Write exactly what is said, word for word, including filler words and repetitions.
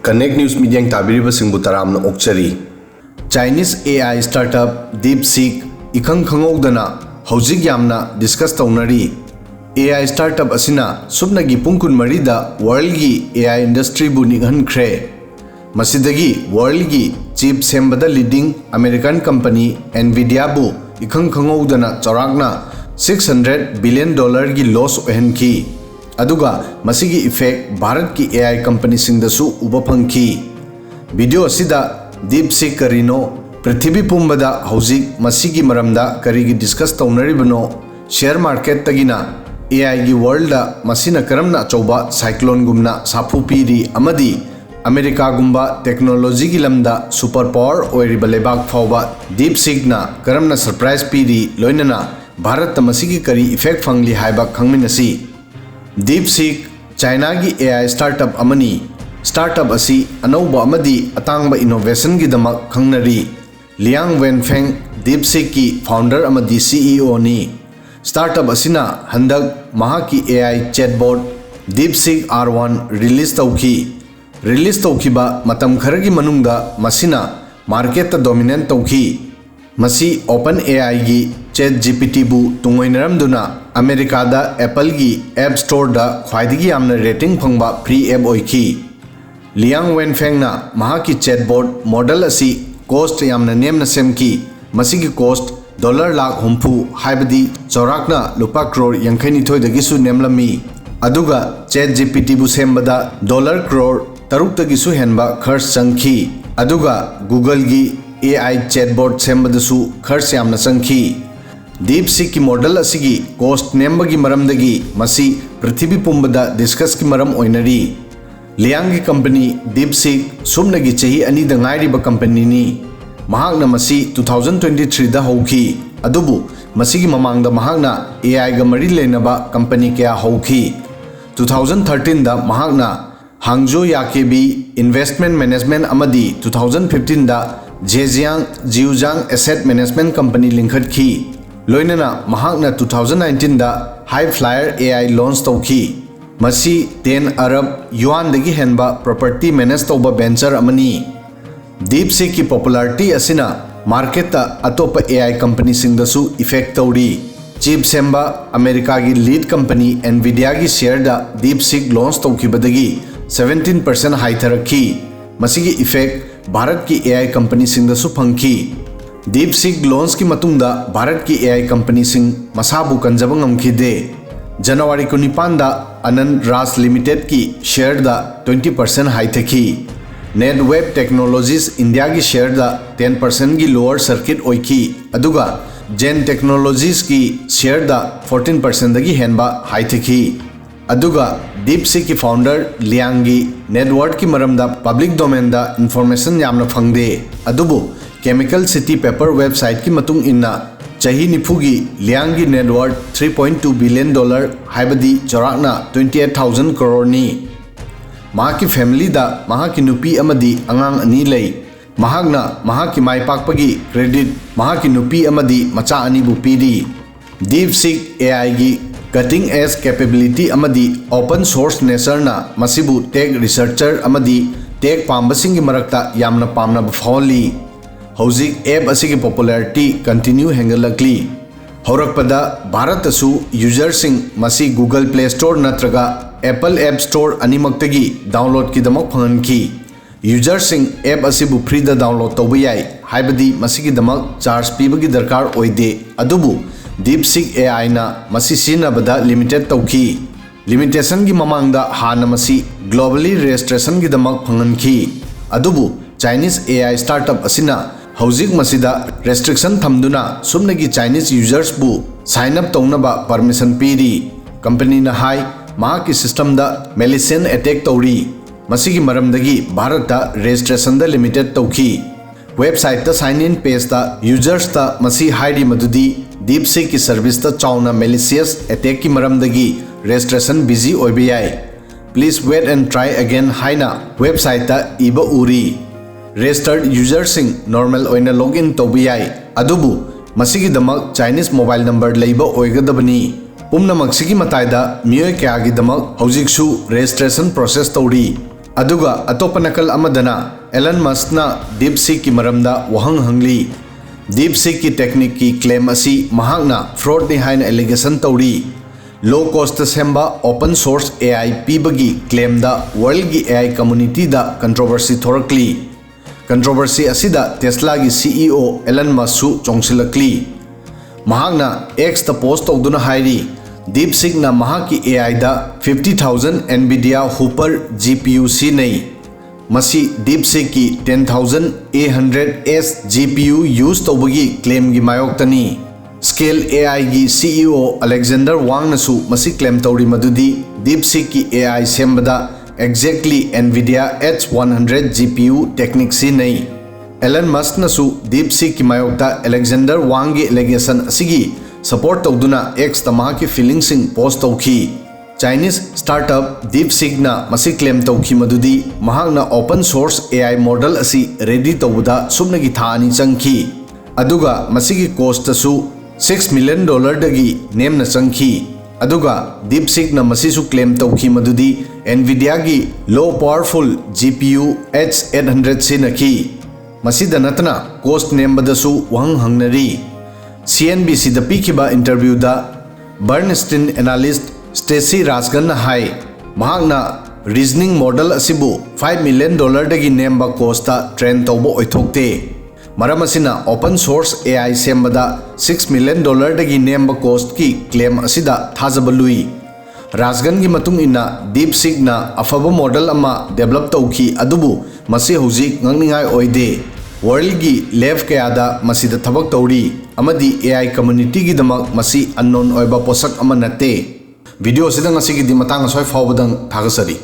Connect News ꯃꯤꯠꯌꯦꯡ ꯇꯥꯕꯤꯔꯤꯕꯁꯤꯡꯕꯨ ꯇꯔꯥꯝꯅ ꯑꯣꯛꯆꯔꯤ꯫ Chinese A I startup DeepSeek ꯏꯈꯪ ꯈꯪꯍꯧꯗꯅ ꯍꯧꯖꯤꯛ ꯌꯥꯝꯅ discuss ꯇꯧꯅꯔꯤ꯫ A I startup ꯑꯁꯤꯅ ꯁꯨꯞꯅꯒꯤ ꯄꯨꯡ ꯀꯨꯟꯃꯔꯤꯗ worldꯒꯤ A I industryꯕꯨ ꯅꯤꯛꯍꯟꯈ꯭ꯔꯦ꯫ ꯃꯁꯤꯗꯒꯤ worldꯒꯤ chip ꯁꯦꯝꯕꯗ leading American company Nvidiaꯕꯨ ꯏꯈꯪ ꯈꯪꯍꯧꯗꯅ ꯆꯥꯎꯔꯥꯛꯅ six hundred billion dollarꯒꯤ loss ꯑꯣꯏꯍꯟꯈꯤ꯫ ꯑꯗꯨꯒ ꯃꯁꯤꯒꯤ effect ꯚꯥꯔꯠꯀꯤ A I companyꯁꯤꯡꯗꯁꯨ ꯎꯕ ꯐꯪꯈꯤ꯫ Video ꯑꯁꯤꯗ DeepSeek ꯀꯔꯤꯅꯣ, ꯄ꯭ꯔꯤꯊꯤꯕꯤ ꯄꯨꯝꯕꯗ ꯍꯧꯖꯤꯛ ꯃꯁꯤꯒꯤ ꯃꯔꯝꯗ ꯀꯔꯤꯒꯤ discuss ꯇꯧꯅꯔꯤꯕꯅꯣ, share marketꯇꯒꯤꯅ A Iꯒꯤ worldꯗ ꯃꯁꯤꯅ ꯀꯔꯝꯅ ꯑꯆꯧꯕ cycloneꯒꯨꯝꯅ ꯁꯥꯐꯨ ꯄꯤꯔꯤ ꯑꯃꯗꯤ ꯑꯃꯦꯔꯤꯀꯥꯒꯨꯝꯕ technologyꯒꯤ ꯂꯝꯗ super power ꯑꯣꯏꯔꯤꯕ ꯂꯩꯕꯥꯛ ꯐꯥꯎꯕ DeepSeekꯅ ꯀꯔꯝꯅ surprise ꯄꯤꯔꯤ, ꯂꯣꯏꯅꯅ ꯚꯥꯔꯠꯇ ꯃꯁꯤꯒꯤ ꯀꯔꯤ effect ꯐꯪꯂꯤ ꯍꯥꯏꯕ ꯈꯪꯃꯤꯟꯅꯁꯤ꯫ DeepSeek Chinaꯒꯤ A I startup ꯑꯃꯅꯤ꯫ Startup ꯑꯁꯤ ꯑꯅꯧꯕ ꯑꯃꯗꯤ ꯑꯇꯥꯡꯕ innovationꯒꯤꯗꯃꯛ ꯈꯪꯅꯔꯤ꯫ Liang Wenfeng DeepSeekꯀꯤ founder ꯑꯃꯗꯤ CEOꯅꯤ꯫ Startup ꯑꯁꯤꯅ ꯍꯟꯗꯛ ꯃꯍꯥꯛꯀꯤ A I chatbot DeepSeek R one release ꯇꯧꯈꯤ꯫ Release ꯇꯧꯈꯤꯕ ꯃꯇꯝ ꯈꯔꯒꯤ ꯃꯅꯨꯡꯗ ꯃꯁꯤꯅ marketꯇ dominate ꯇꯧꯈꯤ꯫ ꯃꯁꯤ OpenAIꯒꯤ ChatGPTꯕꯨ ꯇꯨꯡꯑꯣꯏꯅꯔꯝꯗꯨꯅ ꯑꯃꯦꯔꯤꯀꯥꯗ Appleꯒꯤ App Storeꯗ ꯈ꯭ꯋꯥꯏꯗꯒꯤ ꯌꯥꯝꯅ rating ꯐꯪꯕ free app ꯑꯣꯏꯈꯤ꯫ Liang Wenfengꯅ ꯃꯍꯥꯛꯀꯤ chatbot model ꯑꯁꯤ cost ꯌꯥꯝꯅ ꯅꯦꯝꯅ ꯁꯦꯝꯈꯤ꯫ ꯃꯁꯤꯒꯤ cost dollar ꯂꯥꯈ ꯍꯨꯝꯐꯨ, ꯍꯥꯏꯕꯗꯤ ꯆꯥꯎꯔꯥꯛꯅ ꯂꯨꯄꯥ ꯀ꯭ꯔꯣꯔ ꯌꯥꯡꯈꯩꯅꯤꯊꯣꯏꯗꯒꯤꯁꯨ ꯅꯦꯝꯂꯝꯃꯤ꯫ ꯑꯗꯨꯒ ChatGPTꯕꯨ ꯁꯦꯝꯕꯗ dollar ꯀ꯭ꯔꯣꯔ ꯇꯔꯨꯛꯇꯒꯤꯁꯨ ꯍꯦꯟꯕ ꯈꯔꯆ ꯆꯪꯈꯤ꯫ ꯑꯗꯨꯒ Googleꯒꯤ A I chatbot ꯁꯦꯝꯕꯗꯁꯨ ꯈꯔꯆ ꯌꯥꯝꯅ ꯆꯪꯈꯤ꯫ DeepSeekꯀꯤ model ꯑꯁꯤꯒꯤ cost ꯅꯦꯝꯕꯒꯤ ꯃꯔꯝꯗꯒꯤ ꯃꯁꯤ ꯄ꯭ꯔꯤꯊꯤꯕꯤ ꯄꯨꯝꯕꯗ discussꯀꯤ ꯃꯔꯝ ꯑꯣꯏꯅꯔꯤ꯫ Liangꯒꯤ company DeepSeek ꯁꯨꯞꯅꯒꯤ ꯆꯍꯤ ꯑꯅꯤꯗ ꯉꯥꯏꯔꯤꯕ companyꯅꯤ꯫ ꯃꯍꯥꯛꯅ ꯃꯁꯤ two thousand twenty threeꯗ ꯍꯧꯈꯤ, ꯑꯗꯨꯕꯨ ꯃꯁꯤꯒꯤ ꯃꯃꯥꯡꯗ ꯃꯍꯥꯛꯅ AIꯒ ꯃꯔꯤ ꯂꯩꯅꯕ company ꯀꯌꯥ ꯍꯧꯈꯤ꯫ Two thousand thirteenꯗ ꯃꯍꯥꯛꯅ Hangzhou Yakebi Investment Management ꯑꯃꯗꯤ two thousand fifteenꯗ Zhejiang Zhejiang Asset Management Company ꯂꯤꯡꯈꯠꯈꯤ꯫ ꯂꯣꯏꯅꯅ ꯃꯍꯥꯛꯅ two thousand nineteenꯗ High Flyer AI launch ꯇꯧꯈꯤ꯫ ꯃꯁꯤ ten Arab yuan ꯗꯒꯤ ꯍꯦꯟꯕ property manage ꯇꯧꯕ venture ꯑꯃꯅꯤ꯫ DeepSeek ꯀꯤ popularity ꯑꯁꯤꯅ market ꯇ ꯑꯇꯣꯞꯄ AI company ꯁꯤꯡꯗꯁꯨ effect ꯇꯧꯔꯤ꯫ Chip ꯁꯦꯝꯕ ꯑꯃꯦꯔꯤꯀꯥꯒꯤ lead company Nvidia ꯒꯤ share ꯗ DeepSeek launch ꯇꯧꯈꯤꯕꯗꯒꯤ seventeen percent ꯍꯥꯏꯊꯔꯛꯈꯤ꯫ ꯃꯁꯤꯒꯤ effect ꯚꯥꯔꯠꯀꯤ AI company ꯁꯤꯡꯗꯁꯨ ꯐꯪꯈꯤ꯫ DeepSeek launch ꯀꯤ ꯃꯇꯨꯡꯗ ꯚꯥꯔꯠꯀꯤ AI company ꯁꯤꯡ ꯃꯁꯥꯕꯨ ꯀꯟꯖꯕ ꯉꯝꯈꯤꯗꯦ꯫ ꯖꯅꯋꯥꯔꯤ ꯀꯨꯟꯅꯤꯄꯥꯟꯗ Anand Raj Limited ꯀꯤ share ꯗ twenty percent ꯍꯥꯏꯊꯈꯤ꯫ NetWeb Technologies India ꯒꯤ share ꯗ ten percent ꯒꯤ lower circuit ꯑꯣꯏꯈꯤ, ꯑꯗꯨꯒ Zen Technologies ꯀꯤ share ꯗ fourteen percent ꯗꯒꯤ ꯍꯦꯟꯕ ꯍꯥꯏꯊꯈꯤ꯫ ꯑꯗꯨꯒ DeepSeek ꯀꯤ founder Liang ꯒꯤ net worth ꯀꯤ ꯃꯔꯝꯗ public domain ꯗ information ꯌꯥꯝꯅ ꯐꯪꯗꯦ꯫ ꯑꯗꯨꯕꯨ Chemical City Paper website ꯀꯤ ꯃꯇꯨꯡ ꯏꯟꯅ, ꯆꯍꯤ ꯅꯤꯐꯨꯒꯤ Liang ꯒꯤ net worth three point two billion dollar, ꯍꯥꯏꯕꯗꯤ ꯆꯥꯎꯔꯥꯛꯅ twenty eight thousand crore ꯅꯤ꯫ ꯃꯍꯥꯛꯀꯤ family ꯗ ꯃꯍꯥꯛꯀꯤ ꯅꯨꯄꯤ ꯑꯃꯗꯤ ꯑꯉꯥꯡ ꯑꯅꯤ ꯂꯩ꯫ ꯃꯍꯥꯛꯅ ꯃꯍꯥꯛꯀꯤ ꯃꯥꯏ ꯄꯥꯛꯄꯒꯤ credit ꯃꯍꯥꯛꯀꯤ ꯅꯨꯄꯤ ꯑꯃꯗꯤ ꯃꯆꯥ ꯑꯅꯤꯕꯨ ꯄꯤꯔꯤ꯫ DeepSeek AI ꯒꯤ cutting edge capability ꯑꯃꯗꯤ open source nature ꯅ ꯃꯁꯤꯕꯨ tech researcher ꯑꯃꯗꯤ tech ꯄꯥꯝꯕꯁꯤꯡꯒꯤ ꯃꯔꯛꯇ ꯌꯥꯝꯅ ꯄꯥꯝꯅꯕ ꯐꯥꯎꯍꯜꯂꯤ꯫ ꯍꯧꯖꯤꯛ app ꯑꯁꯤꯒꯤ popularity continue ꯍꯦꯟꯒꯠꯂꯛꯂꯤ꯫ ꯍꯧꯔꯛꯄꯗ ꯚꯥꯔꯠꯇꯁꯨ user ꯁꯤꯡ ꯃꯁꯤ Google Play Store ꯅꯠꯇ꯭ꯔꯒ Apple App Store ꯑꯅꯤꯃꯛꯇꯒꯤ download ꯀꯤꯗꯃꯛ ꯐꯪꯍꯟꯈꯤ꯫ User ꯁꯤꯡ app ꯑꯁꯤꯕꯨ free ꯗ download ꯇꯧꯕ ꯌꯥꯏ, ꯍꯥꯏꯕꯗꯤ ꯃꯁꯤꯒꯤꯗꯃꯛ charge ꯄꯤꯕꯒꯤ ꯗꯔꯀꯥꯔ ꯑꯣꯏꯗꯦ꯫ ꯑꯗꯨꯕꯨ DeepSeek AI ꯅ ꯃꯁꯤ ꯁꯤꯖꯤꯟꯅꯕꯗ limited ꯇꯧꯈꯤ꯫ Limitation ꯒꯤ ꯃꯃꯥꯡꯗ ꯍꯥꯟꯅ ꯃꯁꯤ globally registration ꯒꯤꯗꯃꯛ ꯐꯪꯍꯟꯈꯤ꯫ ꯑꯗꯨꯕꯨ Chinese AI startup ꯑꯁꯤꯅ ꯍꯧꯖꯤꯛ ꯃꯁꯤꯗ restriction ꯊꯝꯗꯨꯅ ꯁꯨꯞꯅꯒꯤ Chinese users ꯕꯨ sign up ꯇꯧꯅꯕ permission ꯄꯤꯔꯤ꯫ Company ꯅ ꯍꯥꯏ, ꯃꯍꯥꯛꯀꯤ system ꯗ malicious attack ꯇꯧꯔꯤ꯫ ꯃꯁꯤꯒꯤ ꯃꯔꯝꯗꯒꯤ ꯚꯥꯔꯠꯇ registration ꯗ limited ꯇꯧꯈꯤ꯫ Website ꯇ sign in page ꯇ users ꯇ ꯃꯁꯤ ꯍꯥꯏꯔꯤ ꯃꯗꯨꯗꯤ DeepSeek ꯀꯤ service ꯇ ꯆꯥꯎꯅ malicious attack ꯀꯤ ꯃꯔꯝꯗꯒꯤ registration busy ꯑꯣꯏꯕ ꯌꯥꯏ꯫ Please wait and try again ꯍꯥꯏꯅ website ꯇ ꯏꯕ ꯎꯔꯤ꯫ Registered user ꯁꯤꯡ normal ꯑꯣꯏꯅ log in ꯇꯧꯕ ꯌꯥꯏ, ꯑꯗꯨꯕꯨ ꯃꯁꯤꯒꯤꯗꯃꯛ Chinese mobile number ꯂꯩꯕ ꯑꯣꯏꯒꯗꯕꯅꯤ꯫ ꯄꯨꯝꯅꯃꯛꯁꯤꯒꯤ ꯃꯇꯥꯏꯗ ꯃꯤꯑꯣꯏ ꯀꯌꯥꯒꯤꯗꯃꯛ ꯍꯧꯖꯤꯛꯁꯨ ꯔꯦꯖꯤꯁꯇ꯭ꯔꯦꯁꯟ ꯄ꯭ꯔꯣꯁꯦꯁ ꯇꯧꯔꯤ꯫ ꯑꯗꯨꯒ ꯑꯇꯣꯞꯄ ꯅꯥꯀꯜ ꯑꯃꯗꯅ ꯑꯦꯂꯟ ꯃꯁꯛꯅ DeepSeekꯀꯤ ꯃꯔꯝꯗ ꯋꯥꯍꯪ ꯍꯪꯂꯤ꯫ DeepSeekꯀꯤ ꯇꯦꯛꯅꯤꯛꯀꯤ ꯀ꯭ꯂꯦꯝ ꯑꯁꯤ ꯃꯍꯥꯛꯅ ꯐ꯭ꯔꯣꯗꯅꯤ ꯍꯥꯏꯅ ꯑꯦꯂꯤꯒꯦꯁꯟ ꯇꯧꯔꯤ꯫ ꯂꯣ ꯀꯣꯁꯇ ꯁꯦꯝꯕ ꯑꯣꯄꯟ ꯁꯣꯔꯁ AI ꯄꯤꯕꯒꯤ ꯀ꯭ꯂꯦꯝꯗ ꯋꯥꯔꯜꯒꯤ AI ꯀꯝꯃꯨꯅꯤꯇꯤꯗ ꯀꯟꯇ꯭ꯔꯣꯚꯔꯁꯤ ꯊꯣꯔꯛꯂꯤ꯫ ꯀꯟꯇ꯭ꯔꯣꯚꯔꯁꯤ ꯑꯁꯤꯗ ꯇꯦꯁꯂꯥꯒꯤ CEO ꯑꯦꯂꯟ ꯃꯁꯛꯁꯨ ꯆꯣꯡꯁꯤꯜꯂꯛꯂꯤ꯫ ꯃꯍꯥꯛꯅ Xꯇ ꯄꯣꯁ ꯇꯧꯗꯨꯅ ꯍꯥꯏꯔꯤ, DeepSeekꯅ ꯃꯍꯥꯛꯀꯤ AIꯗ fifty thousand NVIDIA Hopper GPU ꯁꯤꯖꯤꯟꯅꯩ꯫ ꯃꯁꯤ DeepSeekꯀꯤ ten thousand A hundred S GPU use ꯇꯧꯕꯒꯤ ꯀ꯭ꯂꯦꯝꯒꯤ ꯃꯥꯌꯣꯛꯇꯅꯤ꯫ Scale AIꯒꯤ CEO ꯑꯂꯦꯛꯖꯦꯟꯗꯔ ꯋꯥꯡꯅꯁꯨ ꯃꯁꯤ ꯀ꯭ꯂꯦꯝ ꯇꯧꯔꯤ ꯃꯗꯨꯗꯤ DeepSeekꯀꯤ AI ꯁꯦꯝꯕꯗ exactly NVIDIA H one hundred GPU technique ꯁꯤꯖꯤꯟꯅꯩ꯫ ꯑꯦꯂꯟ ꯃꯁꯛꯅꯁꯨ DeepSeekꯀꯤ ꯃꯥꯌꯣꯛꯇ ꯑꯂꯦꯛꯖꯦꯟꯗꯔ ꯋꯥꯡꯒꯤ ꯑꯦꯂꯤꯒꯦꯁꯟ ꯑꯁꯤꯒꯤ ꯁꯄꯣꯔꯠ ꯇꯧꯗꯨꯅ Xꯇ ꯃꯍꯥꯛꯀꯤ ꯐꯤꯂꯤꯡꯁꯤꯡ ꯄꯣꯁ ꯇꯧꯈꯤ꯫ ꯆꯥꯏꯅꯤꯁ ꯁ꯭ꯇꯥꯔꯠꯑꯞ DeepSeekꯅ ꯃꯁꯤ ꯀ꯭ꯂꯦꯝ ꯇꯧꯈꯤ ꯃꯗꯨꯗꯤ ꯃꯍꯥꯛꯅ ꯑꯣꯄꯟ ꯁꯣꯔꯁ AI ꯃꯣꯗꯦꯜ ꯑꯁꯤ ꯔꯦꯗꯤ ꯇꯧꯕꯗ ꯁꯨꯞꯅꯒꯤ ꯊꯥ ꯑꯅꯤ ꯆꯪꯈꯤ꯫ ꯑꯗꯨꯒ ꯃꯁꯤꯒꯤ ꯀꯣꯁꯇꯁꯨ six million dollarꯗꯒꯤ ꯅꯦꯝꯅ ꯆꯪꯈꯤ꯫ ꯑꯗꯨꯒ DeepSeekꯅ ꯃꯁꯤꯁꯨ ꯀ꯭ꯂꯦꯝ ꯇꯧꯈꯤ ꯃꯗꯨꯗꯤ NVIDIAꯒꯤ low powerful GPU H eight hundred ꯁꯤꯖꯤꯟꯅꯈꯤ꯫ ꯃꯁꯤꯗ ꯅꯠꯇꯅ ꯀꯣꯁ ꯅꯦꯝꯕꯗꯁꯨ ꯋꯥꯍꯪ ꯍꯪꯅꯔꯤ꯫ CNBCꯗ ꯄꯤꯈꯤꯕ ꯏꯟꯇꯔꯚ꯭ꯌꯨꯗ Bernstein analyst Stacy Rasgonꯅ ꯍꯥꯏ, ꯃꯍꯥꯛꯅ ꯔꯤꯖꯅꯤꯡ ꯃꯣꯗꯦꯜ ꯑꯁꯤꯕꯨ five million dollarꯗꯒꯤ ꯅꯦꯝꯕ ꯀꯣꯁꯇ ꯇ꯭ꯔꯦꯟ ꯇꯧꯕ ꯑꯣꯏꯊꯣꯛꯇꯦ꯫ ꯃꯔꯝ ꯑꯁꯤꯅ ꯑꯣꯄꯟ ꯁꯣꯔꯁ AI ꯁꯦꯝꯕꯗ six million dollarꯗꯒꯤ ꯅꯦꯝꯕ ꯀꯣꯁꯀꯤ ꯀ꯭ꯂꯦꯝ ꯑꯁꯤꯗ ꯊꯥꯖꯕ ꯂꯨꯏ꯫ ꯔꯥꯖꯒꯟꯒꯤ ꯃꯇꯨꯡ ꯏꯟꯅ DeepSeekꯅ ꯑꯐꯕ ꯃꯣꯗꯦꯜ ꯑꯃ ꯗꯦꯕꯂꯞ ꯇꯧꯈꯤ, ꯑꯗꯨꯕꯨ ꯃꯁꯤ ꯍꯧꯖꯤꯛ ꯉꯛꯅꯤꯡꯉꯥꯏ ꯑꯣꯏꯗꯦ꯫ ꯋꯥꯔꯜꯒꯤ ꯂꯦꯕ ꯀꯌꯥꯗ ꯃꯁꯤꯗ ꯊꯕꯛ ꯇꯧꯔꯤ, ꯑꯃꯗꯤ AI ꯀꯝꯃ꯭ꯌꯨꯅꯤꯇꯤꯒꯤꯗꯃꯛ ꯃꯁꯤ ꯑꯟꯅꯣꯟ ꯑꯣꯏꯕ ꯄꯣꯠꯁꯛ ꯑꯃ ꯅꯠꯇꯦ꯫ ꯚꯤꯗꯤꯑꯣ ꯑꯁꯤꯗ ꯉꯁꯤꯒꯤꯗꯤ ꯃꯇꯥꯡ ꯑꯁ꯭ꯋꯥꯏ ꯐꯥꯎꯕꯗꯪ ꯊꯥꯒꯠꯆꯔꯤ꯫